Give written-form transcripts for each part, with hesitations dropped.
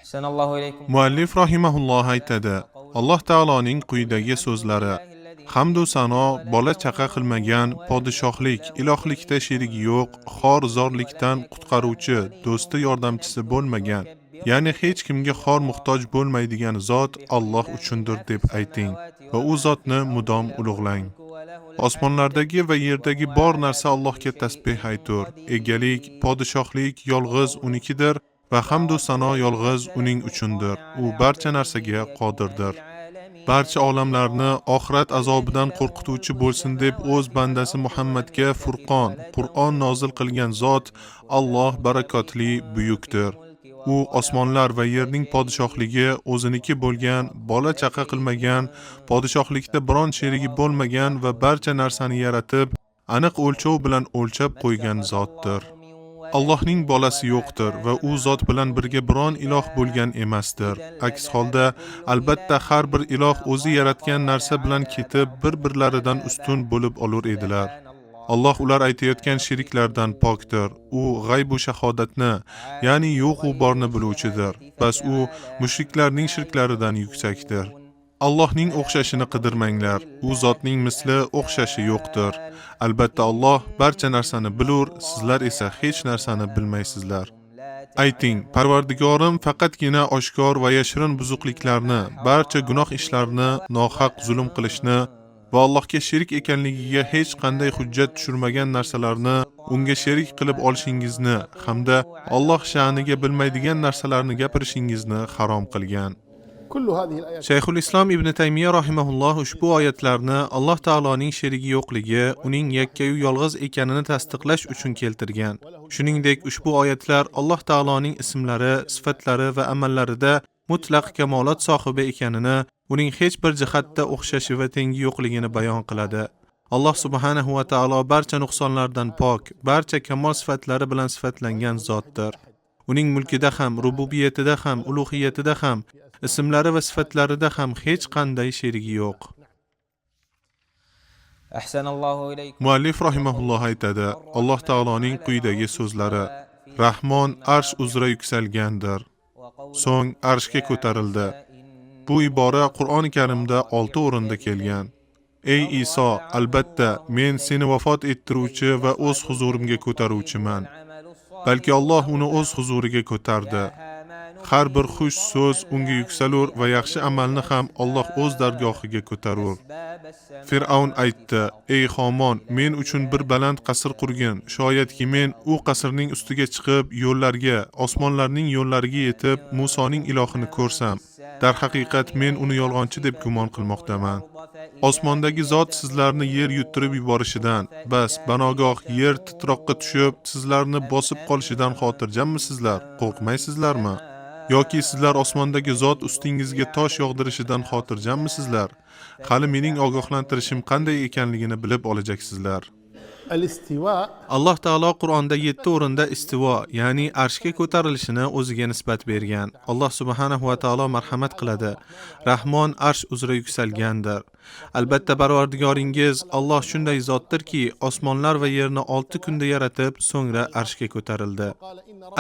Ahsanallohu ilaykum. Muallif rahimahulloh aytadi: Alloh taoloning quyidagi so'zlari: hamd u sano bola chaqa qilmagan, podshohlik, ilohlikda sherigi yo'q, xor zorlikdan qutqaruvchi, do'sti yordamchisi bo'lmagan, ya'ni hech kimga xor muhtoj bo'lmaydigan zot Alloh uchundir deb ayting va u zotni mudom ulug'lang. Osmonlardagi va yerdagi bor narsa Allohga tasbih aytur. Egalik, podshohlik yolg'iz unikidir va hamd u sano yolg'iz uning uchundir. U barcha narsaga qodirdir. Barcha olamlarni oxirat azobidan qo'rqituvchi bo'lsin deb o'z bandasi Muhammadga Furqon, Qur'on nozil qilgan zot Alloh barakotli buyukdir. U osmonlar va yerning podshohligi o'ziniki bo'lgan, bola chaqa qilmagan, podshohlikda biron sherigi bo'lmagan va barcha narsani yaratib, aniq o'lchov bilan o'lchab qo'ygan zotdir. Allohning bolasi yo'qdir va u zot bilan birga biron iloh bo'lgan emasdir. Aks holda albatta har bir iloh o'zi yaratgan narsa bilan ketib bir-birlaridan ustun bo'lib olur edilar. Alloh ular aytayotgan shirklardan pokdir. U g'aybu shahodatni, ya'ni yo'q u borni biluvchidir. Bas u mushriklarning shirklaridan yuksakdir. Allohning o'xshashini qidirmanglar. U zotning misli o'xshashi yo'qdir. Albatta Alloh barcha narsani bilur, sizlar esa hech narsani bilmaysizlar. Ayting, Parvardigorim faqatgina oshkor va yashirin buzuqliklarni, barcha gunoh ishlarni, nohaq zulm qilishni va Allohga sherik ekanligiga hech qanday hujjat tushirmagan narsalarni unga sherik qilib olishingizni hamda Alloh sha'niga bilmaydigan narsalarni gapirishingizni harom qilgan. كل هذه الآيات Shayxul Islom Ibn Taymiya rahimahulloh ushbu oyatlarni Alloh taoloning sherigi yo'qligi, uning yakkayu yolg'iz ekanini tasdiqlash uchun keltirgan. Shuningdek, ushbu oyatlar Alloh taoloning ismlari, sifatlari va amallarida mutlaq kamolot sohibi ekanini, uning hech bir jihatda o'xshashi va tengi yo'qligini bayon qiladi. Alloh subhanahu va taolo barcha nuqsonlardan pok, barcha kamol sifatlari bilan sifatlangan zotdir. Uning mulkida ham, rububiyatida ham, ulug'iyatida ham, ismlari va sifatlarida ham hech qanday sherigi yo'q. Ahsanallohu ilaykum. Muallif rahimahulloh aytadi: Alloh taoloning quyidagi so'zlari: Rahmon arsh uzra yuksalgandir. So'ng arshga ko'tarildi. Bu ibora Qur'oni Karimda 6 o'rinda kelgan. Ey Iso, albatta men seni vafot ettiruvchi va o'z huzurimga ko'taruvchiman. Balki Alloh uni o'z huzuriga ko'tardi. Har bir xush so'z unga yuksalur va yaxshi amalni ham Alloh o'z dargohiga ko'tarur. Fir'avn aytdi: Ey Homon, men uchun bir baland qasr qurgin. Shoyatki men u qasrning ustiga chiqib, yo'llarga, osmonlarning yo'llariga yetib, Musoning ilohini ko'rsam. Darhaqiqat men uni yolg'onchi deb gumon qilmoqdaman. Osmondagi zot sizlarni yer yuttirib yuborishidan, bas banogoh yer titroqqa tushib, sizlarni bosib qolishidan xotirjammisizlar? Qo'rqmaysizlarmi? Yoki sizlar osmondagi zot ustingizga tosh yog'dirishidan xotirjammisizlar? Hali mening ogohlantirishim qanday ekanligini bilib olajaksizlar. الاستواء Alloh taolo Qur'onda 7 o'rinda istivo, ya'ni arshga ko'tarilishini o'ziga nisbat bergan. Alloh subhanahu va taolo marhamat qiladi. Rahmon arsh uzra yuksalgandir. Albatta Parvardigoringiz Alloh shunday zotdirki, osmonlar va yerni 6 kunda yaratib, so'ngra arshga ko'tarildi.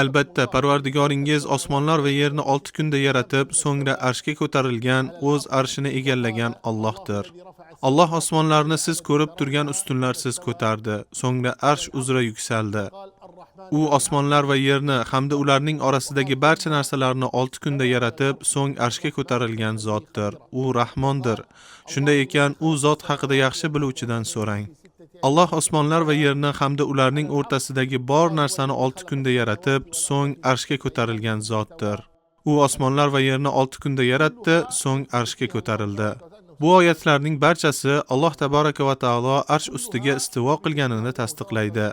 Albatta Parvardigoringiz osmonlar va yerni 6 kunda yaratib, so'ngra arshga ko'tarilgan, o'z arshini egallagan Allohdir. Alloh osmonlarni siz ko'rib turgan ustunlarsiz ko'tardi, so'ngra arsh uzra yuksaldi. U osmonlar va yerni hamda ularning orasidagi barcha narsalarni 6 kunda yaratib, so'ng arshga ko'tarilgan zotdir. U Rahmondir. Shunday ekan, u zot haqida yaxshi biluvchidan so'rang. Alloh osmonlar va yerni hamda ularning o'rtasidagi bor narsani 6 kunda yaratib, so'ng arshga ko'tarilgan zotdir. U osmonlar va yerni 6 kunda yaratdi, so'ng arshga ko'tarildi. Bu oyatlarning barchasi Alloh tabaraka va taolo arsh ustiga istivo qilganini tasdiqlaydi.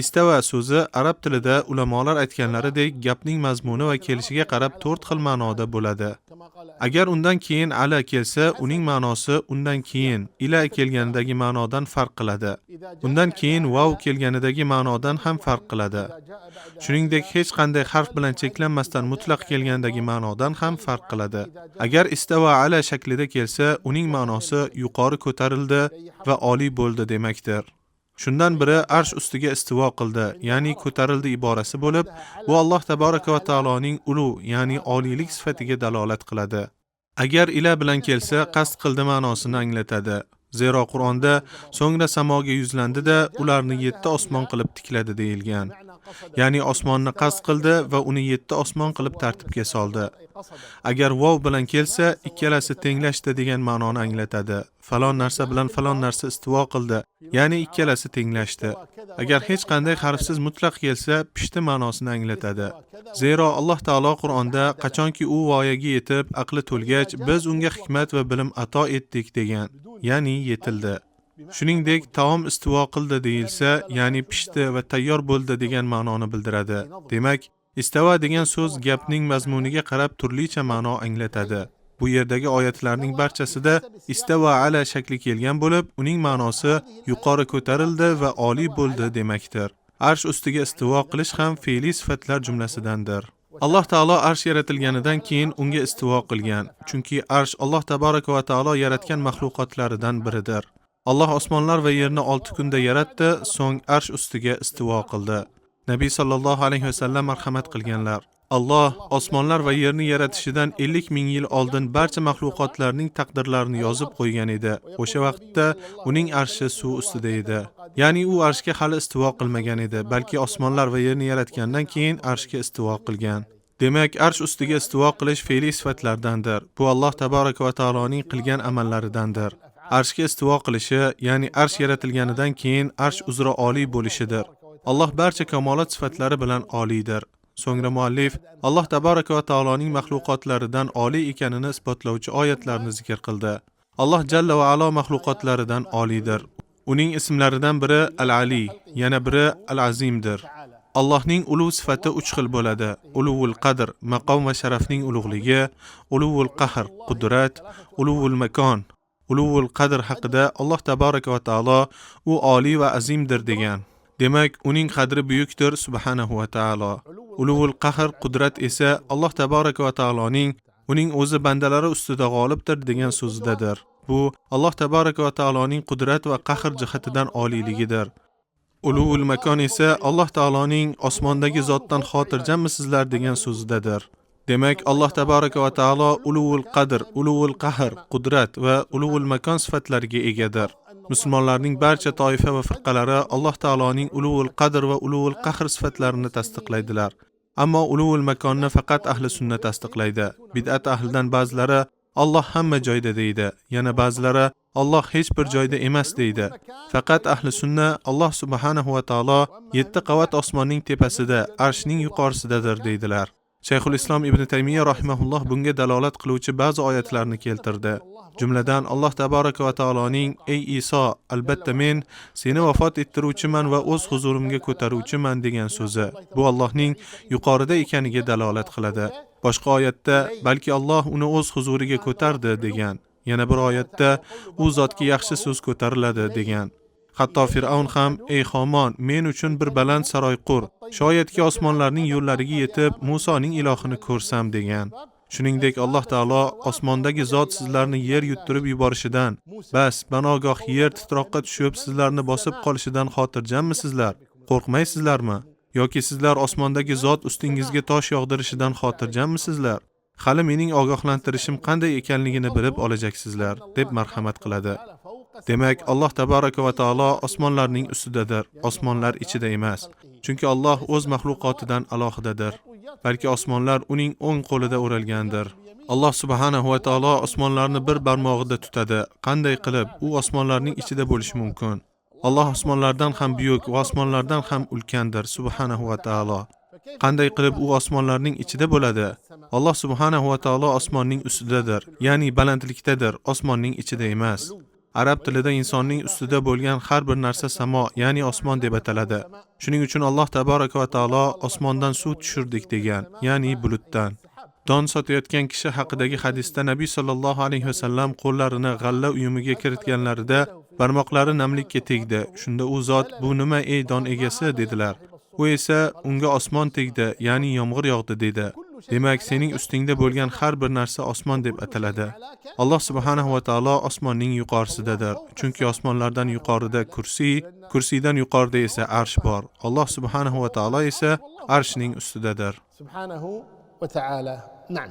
Istava so'zi arab tilida ulamolar aytganlaridek gapning mazmuni va kelishiga qarab 4 xil ma'noda bo'ladi. Agar undan keyin ala kelsa, uning ma'nosi undan keyin ila kelganidagi ma'nodan farq qiladi. Undan keyin vav kelganidagi ma'nodan ham farq qiladi. Shuningdek, hech qanday harf bilan cheklanmasdan mutlaq kelgandagi ma'nodan ham farq qiladi. Agar istava ala shaklida kelsa, uning ma'nosi yuqori ko'tarildi va oliy bo'ldi demakdir. Shundan biri arsh ustiga istivo qildi, ya'ni ko'tarildi iborasi bo'lib, bu Alloh taboraka va taoloning ulug', ya'ni oliylik sifatiga dalolat qiladi. Agar ila bilan kelsa, qasd qildi ma'nosini anglatadi. Zero Qur'onda so'ngra samoga yuzlandi-da, ularni 7 osmon qilib tikladi deyilgan. Ya'ni osmonni qasd qildi va uni 7 osmon qilib tartibga soldi. Agar vov bilan kelsa, ikkalasi tenglashdi degan ma'noni anglatadi. Falon narsa bilan falon narsa istivo qildi, ya'ni ikkalasi tenglashdi. Agar hech qanday harfsiz mutlaq kelsa, pishti ma'nosini anglatadi. Zero Alloh taolo Qur'onda qachonki u voyaga yetib, aqli to'lgach, biz unga hikmat va bilim ato etdik degan, ya'ni yetildi. Shuningdek, taom istivo qildi deyilsa, ya'ni pishdi va tayyor bo'ldi degan ma'noni bildiradi. Demak, istava degan so'z gapning mazmuniga qarab turlicha ma'no anglatadi. Bu yerdagi oyatlarning barchasida istava ala shakli kelgan bo'lib, uning ma'nosi yuqori ko'tarildi va oliy bo'ldi demakdir. Arsh ustiga istivo qilish ham fe'liy sifatlar jumlasidandir. Alloh taolo arsh yaratilganidan keyin unga istivo qilgan, chunki arsh Alloh taboraka va taolo yaratgan maxluqotlaridan biridir. Alloh osmonlar va yerni 6 kunda yaratdi, so'ng arsh ustiga istivo qildi. Nabiy sallallohu alayhi vasallam marhamat qilganlar. Alloh osmonlar va yerni yaratishidan 50 ming yil oldin barcha maxluqotlarning taqdirlarini yozib qo'ygan edi. O'sha vaqtda uning arshi suv ustida edi. Ya'ni u arshga hali istivo qilmagan edi, balki osmonlar va yerni yaratgandan keyin arshga istivo qilgan. Demak, arsh ustiga istivo qilish fe'liy sifatlardandir. Bu Alloh taboraka va taoloning qilgan amallaridandir. Arshga istivo qilishi, ya'ni arsh yaratilganidan keyin arsh uzra oliy bo'lishidir. Alloh barcha kamolot sifatlari bilan oliydir. So'ngra muallif Alloh taboraka va taoloning maxluqotlaridan oliy ekanini isbotlovchi oyatlarni zikr qildi. Alloh jalla va alo maxluqotlaridan oliydir. Uning ismlaridan biri Al-Ali, yana biri Al-Azimdir. Allohning ulug' sifati 3 xil bo'ladi: ulug'ul qadr, maqom va sharafning ulug'ligi, ulug'ul qahr, qudrat, ulug'ul makon. Ulug'ul qadr haqida Alloh taboraka va taolo u oliy va azimdir degan. Demak, uning qadri buyukdir subhanahu va taolo. Ulug'ul qahr, qudrat esa Alloh taboraka va taoloning uning o'zi bandalari ustida g'olibdir degan so'zidadir. Bu Alloh taboraka va taoloning qudrat va qahr jihatidan oliyligidir. Ulug'ul makon esa Alloh taoloning osmondagi zotdan xotirjammisizlar degan so'zidadir. Demak, Alloh taboraka va taolo ulug'ul qadr, ulug'ul qahr, qudrat va ulug'ul makon sifatlariga egadir. Musulmonlarning barcha toifa va firqalari Alloh taoloning ulug'ul qadr va ulug'ul qahr sifatlarini tasdiqlaydilar. Ammo ulug'ul makonni faqat ahli sunna tasdiqlaydi. Bid'at ahlidan ba'zilari Alloh hamma joyda deydi, yana ba'zilari Alloh hech bir joyda emas deydi. Faqat ahli sunna Alloh subhanahu va taolo 7 qavat osmonning tepasida, arshning yuqorisidadir deydilar. Shayxul Islom Ibn Taymiya rahimahulloh bunga dalolat qiluvchi ba'zi oyatlarni keltirdi. Jumladan Alloh taboraka va taoloning: "Ey Iso, albatta men seni vafot ettiruvchiman va o'z huzurimga ko'taruvchiman" degan so'zi. Bu Allohning yuqorida ekaniga dalolat qiladi. Boshqa oyatda balki Alloh uni o'z huzuriga ko'tardi degan. Yana bir oyatda u zotga yaxshi so'z ko'tariladi degan. Hatto Fir'avn ham: "Ey Homon, men uchun bir baland saroy qur, shoyatki osmonlarning yo'llariga yetib Musoning ilohini ko'rsam" degan. Shuningdek, Alloh taolo osmondagi zot sizlarni yer yuttirib yuborishidan, bas banogoh yer titroqqa tushib sizlarni bosib qolishidan xotirjammisizlar? Qo'rqmaysizlarmi? Yoki sizlar osmondagi zot ustingizga tosh yog'dirishidan xotirjammisizlar? Hali mening ogohlantirishim qanday ekanligini bilib olajaksizlar, deb marhamat qiladi. Demak, Alloh taboraka va taolo osmonlarning ustidadir, osmonlar ichida emas. Chunki Alloh o'z maxluqotidan alohidadir, balki osmonlar uning o'ng qo'lida o'ralgandir. Alloh subhanahu va taolo osmonlarni bir barmog'ida tutadi. Qanday qilib u osmonlarning ichida bo'lishi mumkin? Alloh osmonlardan ham buyuk va osmonlardan ham ulkandir subhanahu va taolo. Qanday qilib u osmonlarning ichida bo'ladi? Alloh subhanahu va taolo osmonning ustidadir, ya'ni balandlikdadir, osmonning ichida emas. Arab tilida insonning ustida bo'lgan har bir narsa samo, ya'ni osmon deb ataladi. Shuning uchun Alloh taboraka va taolo osmondan suv tushirdik degan, ya'ni bulutdan. Don sotayotgan kishi haqidagi hadisda Nabiy sallallohu alayhi vasallam qo'llarini g'alla uyumiga kiritganlarida barmoqlari namlikka tegdi. Shunda u zot: "Bu nima ey don egasi?" dedilar. U esa: "Unga osmon tegdi, ya'ni yomg'ir yog'di" dedi. Demak, sening ustingda bo'lgan har bir narsa osmon deb ataladi. Alloh subhanahu va taolo osmonning yuqorisidadir. Chunki osmonlardan yuqorida kursiy, kursiydan yuqorida esa arsh bor. Alloh subhanahu va taolo esa arshning ustidadir. سبحانه وتعالى. نعم.